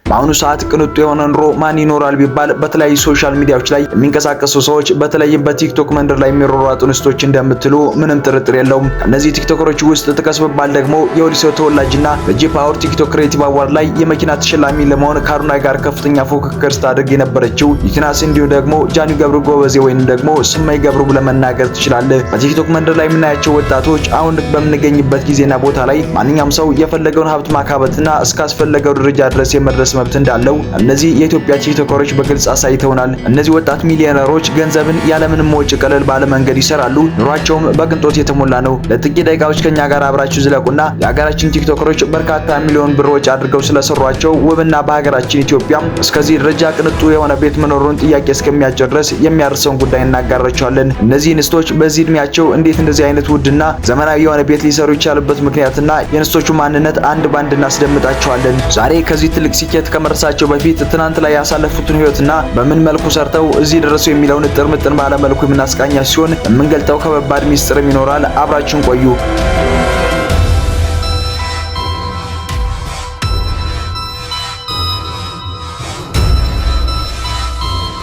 በአሁኑ ሰዓት ቅንጡ የሆነ ኑሮ ማን ይኖራል ቢባል በተለያዩ social media ዎች ላይ የሚንቀሳቀሱ ሰዎች በተለይም በቲክቶክ መንደር ላይ የሚሯሯጡ እንስቶች እንደምትሉ ምንም ጥርጥር የለውም። ከእነዚህ ቲክቶከሮች ውስጥ ጥቀስ ብባል ደግሞ የወሊሶ ተወላጅና በ G Power TikTok Creative Award ላይ የመኪና ተሸላሚ ለመሆን ከአዶናይ ጋር ከፍተኛ ፉክክር ስታደርግ የነበረችው ዩቲናስ እንዲሁም ደግሞ ጃኒ ገብሩ ጎበዜ ወይንም ደግሞ ስመይ ገብሩ ብለህ መናገር ትችላለህ። በቲክቶክ መንደር ላይ የምናያቸው ወጣቶች አሁን በምንገኝበት ጊዜና ቦታ ላይ ማንኛውም ሰው የፈለገውን ሀብት ማካበትና እስካስፈለገው ደረጃ ድረስ የመድረስ መብት እንዳለው እነዚህ የኢትዮጵያ ቲክቶከሮች በግልጽ አሳይተውናል። እነዚህ ወጣት ሚሊዮነሮች ገንዘብን ያለምንም ወጪ ቀለል ባለ መንገድ ይሰራሉ። ኑሯቸውም በቅንጦት የተሞላ ነው። ለጥቂት ደቂቃዎች ከኛ ጋር አብራችሁ ዝለቁና የሀገራችን ቲክቶከሮች በርካታ ሚሊዮን ብር ወጪ አድርገው ስለሰሯቸው ውብና በሀገራችን ኢትዮጵያ እስከዚህ ደረጃ ቅንጡ የሆነ ቤት መኖሩን ጥያቄ እስከሚያጭር ድረስ የሚያርሰውን ጉዳይ እናጋራቸዋለን። እነዚህ እንስቶች በዚህ እድሜያቸው እንዴት እንደዚህ አይነት ውድና ዘመናዊ የሆነ ቤት ሊሰሩ ይቻሉበት ምክንያትና የእንስቶቹ ማንነት አንድ ባንድ እናስደምጣቸዋለን። ዛሬ ከዚህ ትልቅ ስኬት ከመድረሳቸው በፊት ትናንት ላይ ያሳለፉትን ህይወትና በምን መልኩ ሰርተው እዚህ ደረሱ የሚለውን እጥር ምጥን ባለ መልኩ የምናስቃኛ ሲሆን የምንገልጠው ከባድ ሚስጥርም ይኖራል። አብራችሁን ቆዩ።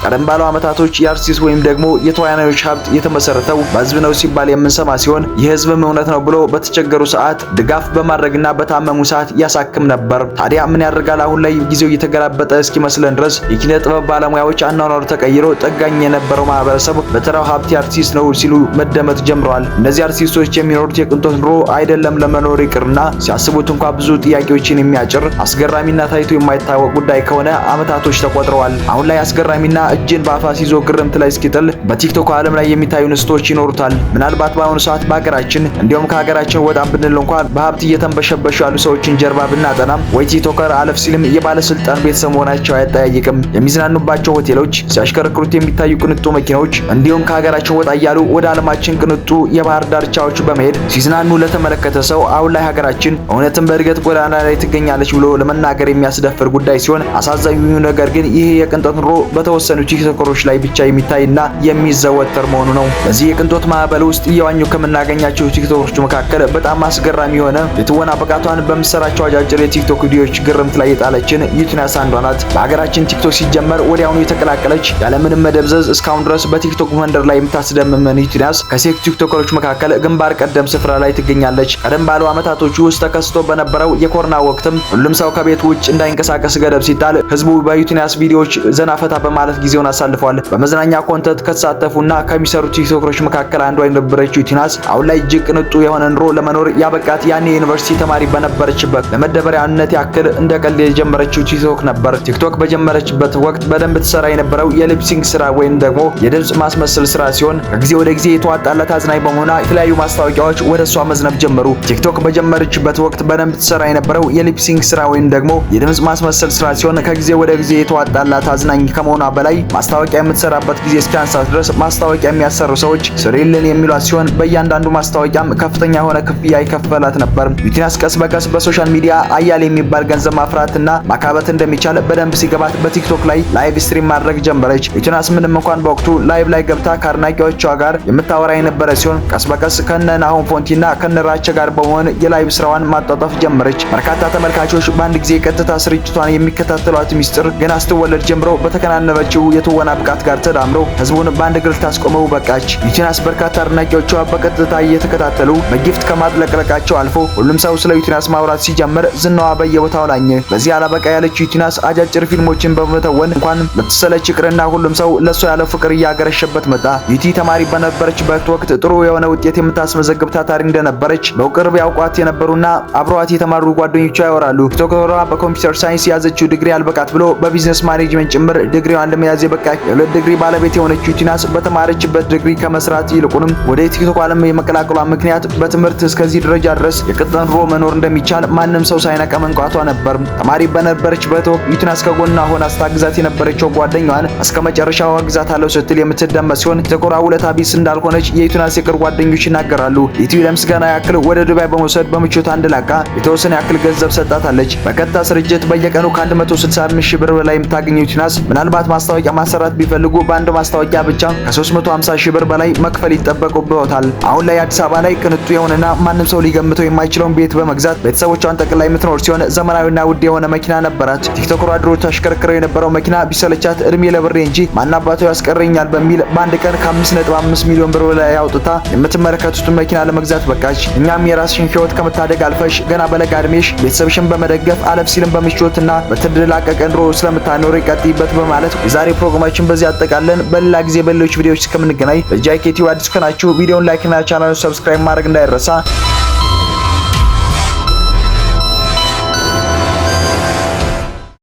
ቀደም ባለው ዓመታቶች የአርቲስት ወይም ደግሞ የተዋናዮች ሀብት የተመሰረተው በህዝብ ነው ሲባል የምንሰማ ሲሆን የህዝብም እውነት ነው ብሎ በተቸገሩ ሰዓት ድጋፍ በማድረግና በታመሙ ሰዓት ያሳክም ነበር። ታዲያ ምን ያደርጋል፣ አሁን ላይ ጊዜው እየተገላበጠ እስኪመስለን ድረስ የኪነ ጥበብ ባለሙያዎች አኗኗሩ ተቀይሮ ጠጋኝ የነበረው ማህበረሰብ በተራው ሀብት የአርቲስት ነው ሲሉ መደመጥ ጀምረዋል። እነዚህ አርቲስቶች የሚኖሩት የቅንጦት ኑሮ አይደለም ለመኖር ይቅርና ሲያስቡት እንኳ ብዙ ጥያቄዎችን የሚያጭር አስገራሚና ታይቶ የማይታወቅ ጉዳይ ከሆነ ዓመታቶች ተቆጥረዋል። አሁን ላይ አስገራሚና እጅን በአፍ አስይዞ ግርምት ላይ እስኪጥል በቲክቶክ ዓለም ላይ የሚታዩ እንስቶች ይኖሩታል። ምናልባት በአሁኑ ሰዓት በሀገራችን እንዲሁም ከሀገራችን ወጣ ብንል እንኳን በሀብት እየተንበሸበሹ ያሉ ሰዎችን ጀርባ ብናጠናም ወይ ቲክቶከር አለፍ ሲልም የባለስልጣን ቤተሰብ መሆናቸው አያጠያይቅም። የሚዝናኑባቸው ሆቴሎች፣ ሲያሽከረክሩት የሚታዩ ቅንጡ መኪናዎች እንዲሁም ከሀገራችን ወጣ እያሉ ወደ ዓለማችን ቅንጡ የባህር ዳርቻዎች በመሄድ ሲዝናኑ ለተመለከተ ሰው አሁን ላይ ሀገራችን እውነትም በእድገት ጎዳና ላይ ትገኛለች ብሎ ለመናገር የሚያስደፍር ጉዳይ ሲሆን አሳዛኙ ነገር ግን ይህ የቅንጦት ኑሮ በተወሰኑ ቲክቶከሮች ላይ ብቻ የሚታይና የሚዘወተር መሆኑ ነው። በዚህ የቅንጦት ማዕበል ውስጥ እየዋኙ ከምናገኛቸው ቲክቶከሮች መካከል በጣም አስገራሚ የሆነ የትወና ብቃቷን በምትሰራቸው አጫጭር የቲክቶክ ቪዲዮዎች ግርምት ላይ የጣለችን ዩቲናስ አንዷ ናት። በሀገራችን ቲክቶክ ሲጀመር ወዲያውኑ የተቀላቀለች ያለምንም መደብዘዝ እስካሁን ድረስ በቲክቶክ መንደር ላይ የምታስደምመን ዩቲናስ ከሴት ቲክቶከሮች መካከል ግንባር ቀደም ስፍራ ላይ ትገኛለች። ቀደም ባሉ ዓመታቶች ውስጥ ተከስቶ በነበረው የኮሮና ወቅትም ሁሉም ሰው ከቤት ውጭ እንዳይንቀሳቀስ ገደብ ሲጣል ህዝቡ በዩቲናስ ቪዲዮዎች ዘናፈታ በማለት ጊዜውን አሳልፏል። በመዝናኛ content ከተሳተፉና ከሚሰሩ ቲክቶከሮች መካከል አንዷ የነበረችው ዩቲናስ አሁን ላይ እጅግ ቅንጡ የሆነ ኑሮ ለመኖር ያበቃት ያኔ የዩኒቨርሲቲ ተማሪ በነበረችበት ለመደበሪያነት ያክል እንደ ቀልድ የጀመረችው ቲክቶክ ነበር። ቲክቶክ በጀመረችበት ወቅት በደንብ ትሰራ የነበረው የ lip sync ስራ ወይም ደግሞ የድምጽ ማስመሰል ስራ ሲሆን ከጊዜ ወደ ጊዜ የተዋጣላት አዝናኝ በመሆኗ የተለያዩ ማስታወቂያዎች ወደ እሷ መዝነብ ጀመሩ። ቲክቶክ በጀመረችበት ወቅት በደንብ ትሰራ የነበረው የ lip sync ስራ ወይም ደግሞ የድምጽ ማስመሰል ስራ ሲሆን ከጊዜ ወደ ጊዜ የተዋጣላት አዝናኝ ከመሆኗ በላይ ማስታወቂያ የምትሰራበት ጊዜ እስኪያንሳት ድረስ ማስታወቂያ የሚያሰሩ ሰዎች ስሪልን የሚሏት ሲሆን በእያንዳንዱ ማስታወቂያም ከፍተኛ የሆነ ክፍያ ይከፈላት ነበር። ዩቲናስ ቀስ በቀስ በ social media አያሌ የሚባል ገንዘብ ማፍራትና ማካበት እንደሚቻል በደንብ ሲገባት በቲክቶክ ላይ live stream ማድረግ ጀመረች። ዩቲናስ ምንም እንኳን በወቅቱ live ላይ ገብታ ከአድናቂዎቿ ጋር የምታወራ የነበረ ሲሆን ቀስ በቀስ ከነ ናሆም ፎንቲና ከነ ራቸ ጋር በመሆን የ live ስራዋን ማጧጧፍ ጀመረች። በርካታ ተመልካቾች በአንድ ጊዜ ቀጥታ ስርጭቷን የሚከታተሏት ሚስጥር ገና ስትወለድ ጀምሮ በተከናነበችው የትወና ብቃት ጋር ተዳምሮ ህዝቡን በአንድ እግር ልታስቆመው በቃች። ዩቲናስ በርካታ አድናቂዎቿ በቀጥታ እየተከታተሉ በ gift ከማጥለቅለቃቸው አልፎ ሁሉም ሰው ስለ ዩቲናስ ማውራት ሲጀምር ዝናዋ በየቦታው ናኘ። በዚህ አላበቃ ያለችው ዩቲናስ አጫጭር ፊልሞችን በመተወን እንኳን ልትሰለች ይቅርና ሁሉም ሰው ለሷ ያለው ፍቅር እያገረሸበት መጣ። ዩቲ ተማሪ በነበረችበት ወቅት ጥሩ የሆነ ውጤት የምታስመዘግብ ታታሪ እንደነበረች በቅርብ ያውቋት የነበሩና አብረዋት የተማሩ ጓደኞቿ ያወራሉ። ቲክቶከሯ በ computer science የያዘችው ዲግሪ አልበቃት ብሎ በ business management ጭምር ዲግሪዋን ለመያዝ የበቃች የሁለት ዲግሪ ባለቤት የሆነችው ዩቲናስ በተማረችበት ዲግሪ ከመስራት ይልቁንም ወደ ቲክቶክ ዓለም የመቀላቀሏ ምክንያት በትምህርት እስከዚህ ደረጃ ድረስ የቅንጦት ኑሮ መኖር እንደሚቻል ማንም ሰው ሳይነቃ መንቃቷ ነበር። ተማሪ በነበረችበት ወቅት ዩቲናስ ከጎኗ ሆና ስታግዛት የነበረችው ጓደኛዋን እስከ መጨረሻው አግዛታለሁ ስትል የምትደመጥ ሲሆን ቲክቶከሯ ውለታ ቢስ እንዳልሆነች የዩቲናስ የቅርብ ጓደኞች ይናገራሉ። ዩቲ ለምስጋና ያክል ወደ ዱባይ በመውሰድ በምቾት አንደላቃ የተወሰነ ያክል ገንዘብ ሰጣታለች። በቀጥታ ስርጭት በየቀኑ ከ165 ሺህ ብር በላይ የምታገኘው ዩቲናስ ምናልባት ማስታወቂያ ማስታወቂያ ማሰራት ቢፈልጉ በአንድ ማስታወቂያ ብቻ ከ350 ሺህ ብር በላይ መክፈል ይጠበቅበታል። አሁን ላይ አዲስ አበባ ላይ ቅንጡ የሆነና ማንም ሰው ሊገምተው የማይችለውን ቤት በመግዛት ቤተሰቦቿን ጠቅላ የምትኖር ሲሆን ዘመናዊና ውድ የሆነ መኪና ነበራት። ቲክቶከሯ ድሮ ታሽከረክረው የነበረው መኪና ቢሰለቻት እድሜ ለብሬ እንጂ ማናባቱ ያስቀረኛል በሚል በአንድ ቀን ከ5.5 ሚሊዮን ብር በላይ አውጥታ የምትመለከቱትን መኪና ለመግዛት በቃች። እኛም የራስሽን ህይወት ከመታደግ አልፈሽ ገና በለጋ እድሜሽ ቤተሰብሽን በመደገፍ አለፍ ሲልም በምቾትና በተደላቀቀ ኑሮ ስለምታኖሪ ቀጥይበት በማለት የዛሬ ፕሮግራማችን በዚህ አጠቃለን። በሌላ ጊዜ በሌሎች ቪዲዮዎች እስከምንገናኝ ለጃኬቲው አዲስ ከናችሁ ቪዲዮን like እና ቻናሉን subscribe ማድረግ እንዳይረሳ።